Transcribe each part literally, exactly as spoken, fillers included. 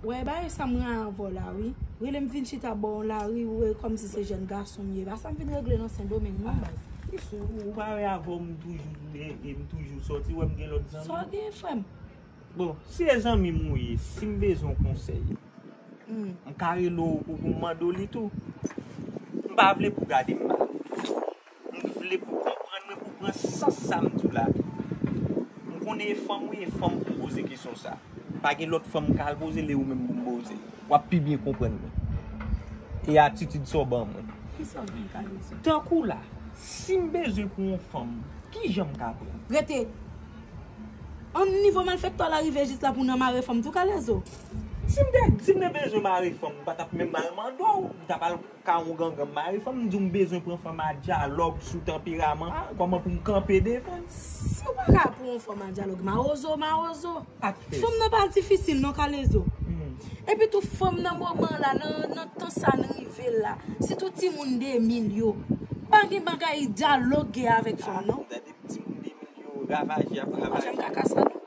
Wè, bagay sa m gen avè w la, wi. Rele m vin chita bò w lari, ou wè kòmsi se jèn gason m ye. Pa sa m vin regle nan Sendomeng, non, baz. Ou pa wè avè w m toujou, e, e m toujou sòti, wè m gen lòt zanmi. Sa w gen, frè m? Bon, si e zanmi m ou ye, si m bezwen yon konsèy, m ka rele w pou, pou m mande w li tou. M pa vle pou w gade m mal. M vle pou w konprann mwen, pou w pran sans sa m di w la tou. M konnen e fanm ou ye, e fanm pou m poze kesyon sa. Pa gen lòt fanm m ka al poze l, e ou menm pou m poze. W ap pi byen konprann mwen. E atitid sa w ban mwen. Kisa w di m, Kalezo? Tankou la, si m bezwen pou yon fanm, kijan m ka pran? Rete. An nivo malfektè w la rive jis la pou nan mare fanm tou, Kalezo? Si m te, si m te bezwen mare fanm, m pa t ap menm al mande w. M t ap al ka yon gangan mare fanm, m di w m bezwen pran fanm a dyalòg sou tanperaman, kòman pou m kanpe defann. Si w pa ka pran yon fanm a dyalòg, mawozo, mawozo. Fanm nan pa difisil non, Kalezo. Epi tou fanm nan moman la, nan, nan tan sa n rive la, sitou timoun de mil yo, pa gen bagay dyalòg gen avèk fanm non. Gade timoun de mil yo, ravaje ap ravaje. Pa fè m kaka sa non.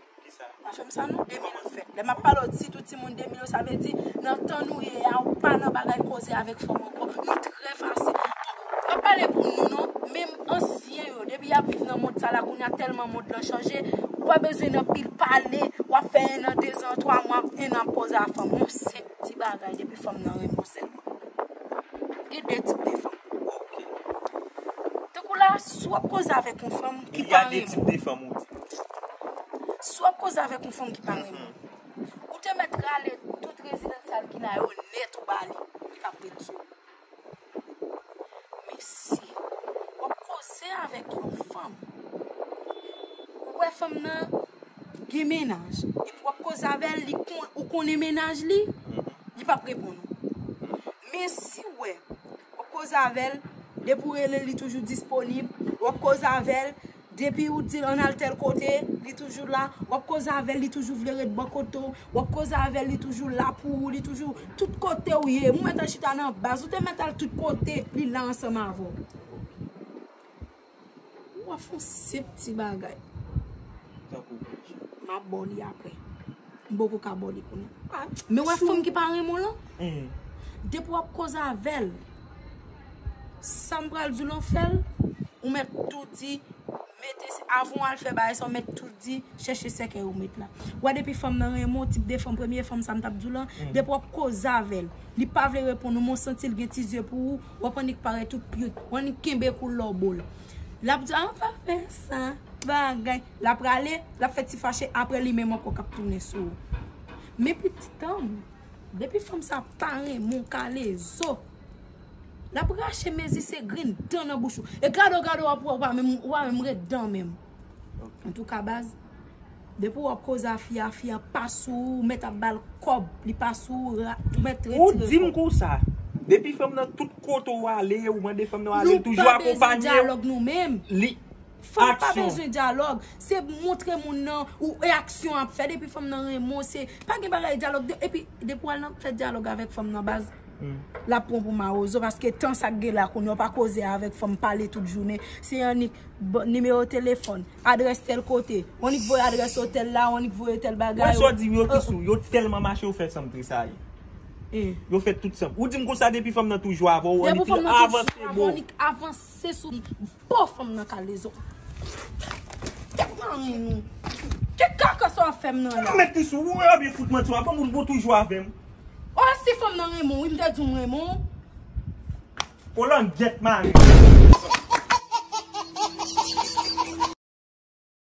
Pa fè m sa non, de mil yo fèt. Lè m ap pale w di sitou timoun de mil yo, sa vle di nan tan nou ye a, ou pa nan bagay koze avèk fanm ankò. Nou trè fasil. M ap pale pou nou non, menm ansyen yo, depi y ap viv nan mond sa la, kounye a tèlman mond lan chanje, ou pa bezwen nan pil pale, w ap fè en an, de zan, twa mwa, en an ap koze a fanm. Yon senp ti bagay, depi fanm nan renmen w sèlman. Gen de tip de fanm. Tankou la, si w ap koze avèk yon fanm ki pa renmen w. Il y a deux types de femmes, ou di. Si w ap koze avèk yon fanm ki pa renmen w, ou te mèt rale tout rezidansyal ki la yo nèt ou ba li, li p ap ret sou ou. Men si w ap koze avèk yon fanm, ou wè fanm nan gen mennaj, epi w ap koze avè l, li kon, ou konnen mennaj li, li p ap reponn ou. Men si w wè, w ap koze avè l, depi w rele l, li toujou disponib, w ap koze avè l, depi ou di l ann al tèl kote, li toujou la, w ap koze avè l, li toujou vle ret bò kote w, w ap koze avè l, li toujou la pou ou, li toujou tout kote w ye, ou mèt al chita nan baz, ou te mèt al tout kote, li la ansanm avè w. W ap fè yon senp ti bagay. Tankou kòman? M ap ba w li apre. M poko ka ba w li kounye a. Men w wè fanm ki pa renmen w lan? Depi w ap koze avè l, sa m pral di w lan fè l, ou mèt tou di, mete, avan w al fè bagay sa, ou mèt tou di, chèche sèkèy ou met la. W wè depi fanm nan renmen w, tip de fanm, premye fanm sa m t ap di w lan, depi w ap koze avè l, li pa vle reponn ou, men w santi l gen ti zye pou ou, w ap annik parèt tout cute, w annik kenbe kou lòbol. L ap di, "A, pa fè sa, bagay." L ap rale, l ap fè ti fache, apre li menm ankò k ap tounen sou ou. Men pitit an m, depi fanm sa pa renmen w, Kalezo, l ap rache mezi se grenn dan nan bouch ou. E gade w, gade w, w ap wè w pa menm, w pa menm ret dan menm. Antouka, baz, depi w ap koze a fi a, fi a pa sou ou, mèt ap ba l kòb, li pa sou ou, ra-, mèt retire kòb. Ou di m konsa, depi fanm nan tout kote w ale, ou mande fanm nan ale, l toujou akonpanye w. Nou pa bezwen dyalòg nou menm. Li Fanm pa bezwen dyalòg. Se montre moun nan ou e aksyon ap fè. Depi fanm nan renmen w, se pa gen bagay dyalòg. De, epi depi w al nan fè dyalòg avèk fanm nan, baz, l ap pran pou mawozo, paske tan sa k gen la kounye a, w pa koze avèk fanm, pale tout jounen. Se annik nimewo telefòn, adrès tèl kote, w annik voye adrès otèl la, w annik voye tèl bagay. Wè sa w di m yo, Kisou, yo tèlman mache, yo fè san m tresayi. Yo fè tout san m. Ou di m konsa depi fanm nan toujou avè w, w annik avanse, bro. W annik avanse sou li. Bon, fanm nan, Kalezo. Tèt mwen nou. Ki kaka sa w ap fè m nan la? Mèt Kisou, ou wè byen fout manti w ap ban m, ou bon toujou avè m. O, si fanm nan renmen w, wi, m te di w m renmen w. O, langyèt mari.